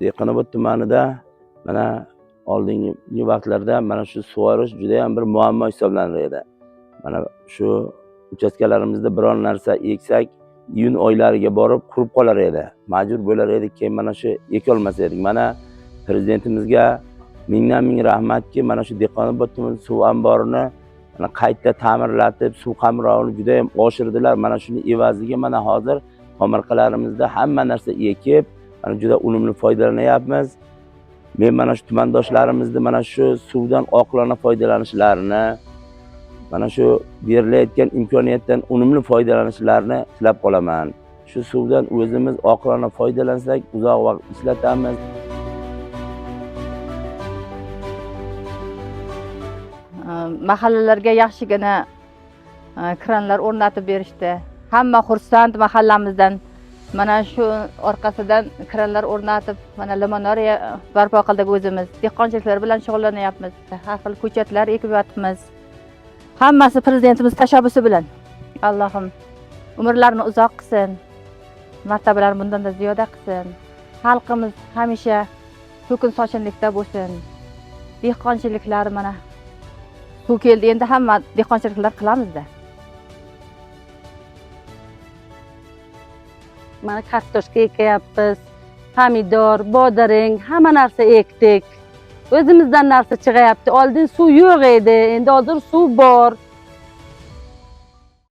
Dehqonobod tumanida mana oldingi vaqtlarda mana shu sug'orish juda ham bir muammo hisoblanar edi. Mana shu uchastkalarimizda biron narsa eksak, iyun oylariga borib qurib qolar edi. Majbur bo'lar edik, keyin mana shu ekolmas edik. Mana prezidentimizga mingdan ming rahmatki, mana shu Dehqonobod tumani suv omborini mana qayta ta'mirlatib, suv qamrovini juda ham oshirdilar. Mana shuni evaziga mana hozir tomorqalarimizda hamma narsa ekib, mana juda unumli foydalanyapmiz. Men mana shu tumandoshlarimizni mana shu suvdan oqilona foydalanishlarini, mana shu berilayotgan imkoniyatdan unumli foydalanishlarini tilab qolaman. Shu suvdan o'zimiz oqilona foydalansak, uzoq vaqt ishlatamiz. Mahallalarga yaxshigina kranlar o'rnatib berishdi. Hamma xursand mahallamizdan. Mana shu orqasidan kranlar o'rnatib, mana limonariya barpo qildik o'zimiz. Dehqonchiliklar bilan shug'ullanyapmiz. Har xil ko'chatlar ekib yotibmiz. Hammasi prezidentimiz tashabbusi bilan. Allohim umrlarini uzoq qilsin. Martabalarini bundan-da ziyoda qilsin. Xalqimiz hamisha to'kin sochinlikda bo'lsin. Dehqonchiliklar mana suv keldi, endi hamma dehqonchiliklar qilamizda. Mana kartoshka ekyapmiz, pomidor, bodring, hamma narsa ekdik. O'zimizdan narsa chiqayapti. Oldin suv yo'q edi, endi hozir suv bor.